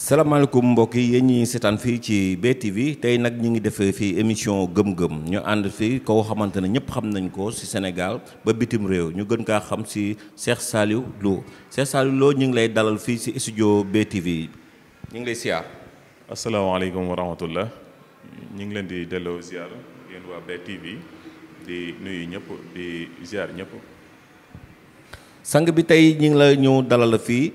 salaamaaleykum mbokk yi yéen ñi seetaan fii ci BTV tey nag ñu ngi defee fii émission gëm-gëm ñu ànd fii koo xamante ne ñëpp xam nañ ko ci Sénégal ba bitim réew ñu gën kaa xam ci Cheikh Saliou Lo Cheikh Saliou Lo ñu ngi lay dalal fii ci studio BTV ñu ngi lay siyaar. asalaamaaleykum wa rahmatullah ñu ngi leen di delloo ziar yéen waa BTV di nuyu ñëpp di ziar ñëpp. sang bi tey ñu ngi la ñëw dalal la fii.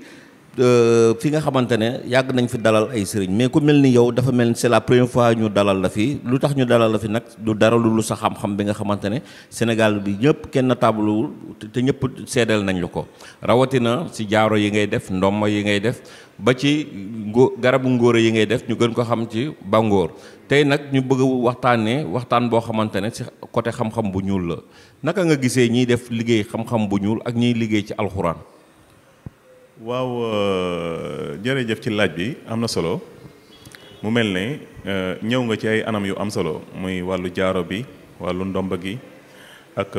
fi nga xamante ne yàgg nañ fi dalal ay sëriñ mais ku mel ni yow dafa mel ni c'est la première fois ñu dalal la fi lu tax ñu dalal la fi nag du dara lu sa xam-xam bi nga xamante ne Sénégal bi ñëpp kenn taabaluwul te ñëpp seedeel nañ la ko rawatina si jaaro yi ngay def ndomma yi ngay def ba ci garabu ngóora yi ngay def ñu gën ko xam ci bangóor tey nag ñu bëgg waxtaanee waxtaan boo xamante ne si côté xam-xam bu ñuul la naka nga gisee ñiy def liggéey xam-xam bu ñuul ak ñiy liggéey ci alxuraan. waaw jërëjëf ci laaj bi am na solo mu mel ne ñëw nga ci ay anam yu am solo muy wàllu jaaro bi wàllu ndomba gi ak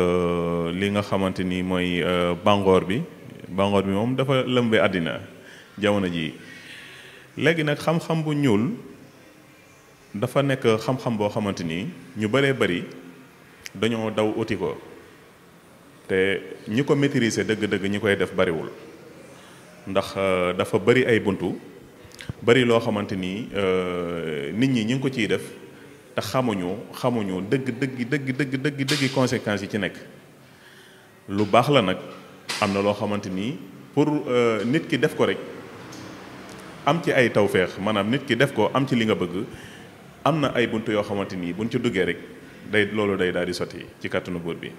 li nga xamante ni mooy bangoor bi moom dafa lëmbe àddina jamono ji léegi nag xam-xam bu ñuul dafa nekk xam-xam boo xamante ni ñu bëree bëri dañoo daw uti ko te ñi ko maîtriser dëgg-dëgg ñi koy def bëriwul ndax dafa bëri ay buntu bëri loo xamante ni nit ñi ñu ngi ko ciy def te xamuñu dëgg conséquences yi ci nekk lu baax la nag am na loo xamante ni pour nit ki def ko rek am ci ay tawféex maanaam nit ki def ko am ci li nga bëgg am na ay buntu yoo xamante ni buñ ci duggee rek loolu day daal di sotti ci kàttanu buur bi.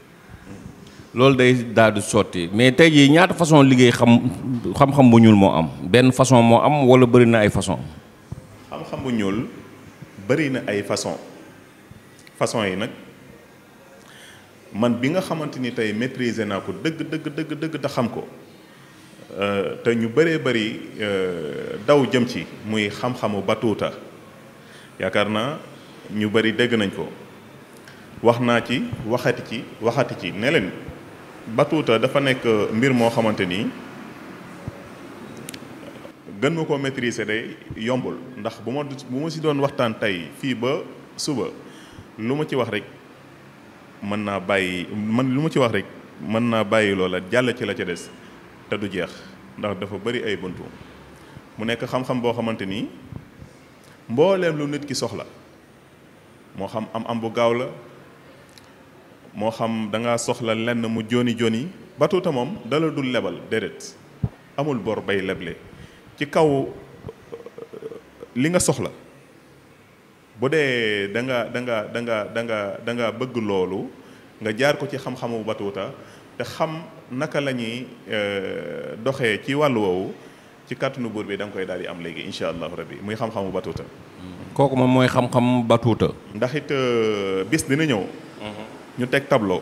loolu day daal di sotti mais tey jii ñaata façon liggéey xam-xam bu ñuul moo am benn façon moo am wala bëri na ay façon. xam-xam bu ñuul bëri na ay façon yi nag man bi nga xamante ni tey maîtriser naa ko dëgg te xam ko te ñu bëree bëri daw jëm ci muy xam-xamu batuuta yaakaar naa ñu bëri dégg nañ ko wax naa ci waxati ci ne leen batuuta dafa nekk mbir moo xamante ni gën ma koo maîtriser day yombul ndax bu ma si doon waxtaan tey fii ba suba lu ma ci wax rek mën naa bàyyi loola jàll ci la ca des te du jeex ndax dafa bëri ay buntu mu nekk xam-xam boo xamante ni mbooleem lu nit ki soxla moo xam am bu gaaw la moo xam da ngaa soxla lenn mu joni batuuta moom dala dul lebal déedéet amul bor bay leble ci kaw li nga soxla bu dee da nga bëgg loolu nga jaar ko ci xam-xamu batuuta te xam naka la ñuy doxee ci wàllu woowu ci kàttanu buur bi da nga koy daal di am léegi incha allahu rabbi muy xam-xamu batuuta. kooku moom mooy xam-xam batuuta. ndax it bis dina ñëw. ñu teg tableau.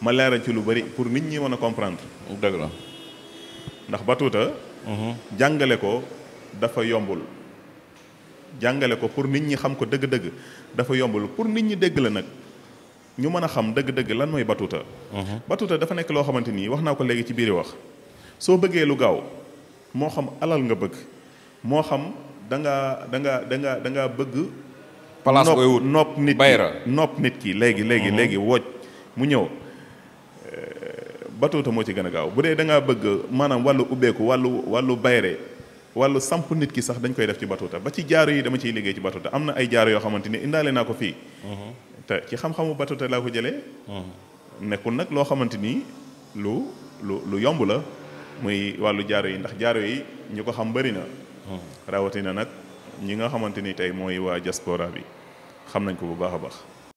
ma leeral ci lu bari pour nit ñi mën a comprendre. dëgg la ndax batuuta. jàngale ko dafa yombul. jàngale ko pour nit ñi xam ko dëgg-dëgg dafa yombul pour nit ñi dégg la nag ñu mën a xam dëgg-dëgg lan mooy batuuta. batuuta dafa nekk loo xamante ni wax naa ko léegi ci biir wax soo bëggee lu gaaw moo xam alal nga bëgg moo xam da nga bëgg. place booy wut nopp nit ki léegi wooj mu ñëw batuuta moo ci gën a gaaw bu dee da ngaa bëgg maanaam wàllu ubbeeku wàllu bayre wàllu samp nit ki sax dañ koy def ci batuuta ba ci jaaro yi dama ciy liggéey ci batuuta am na ay jaaro yoo xamante ni indaale naa ko fii te ci xam-xamu batuuta laa ko jëlee nekkul nag loo xamante ni lu yomb la muy wàllu jaaro yi ndax jaaro yi ñu ko xam bëri na rawatina nag ñi nga xamante ni tey mooy waa diaspora bi xam nañ ko bu baax a baax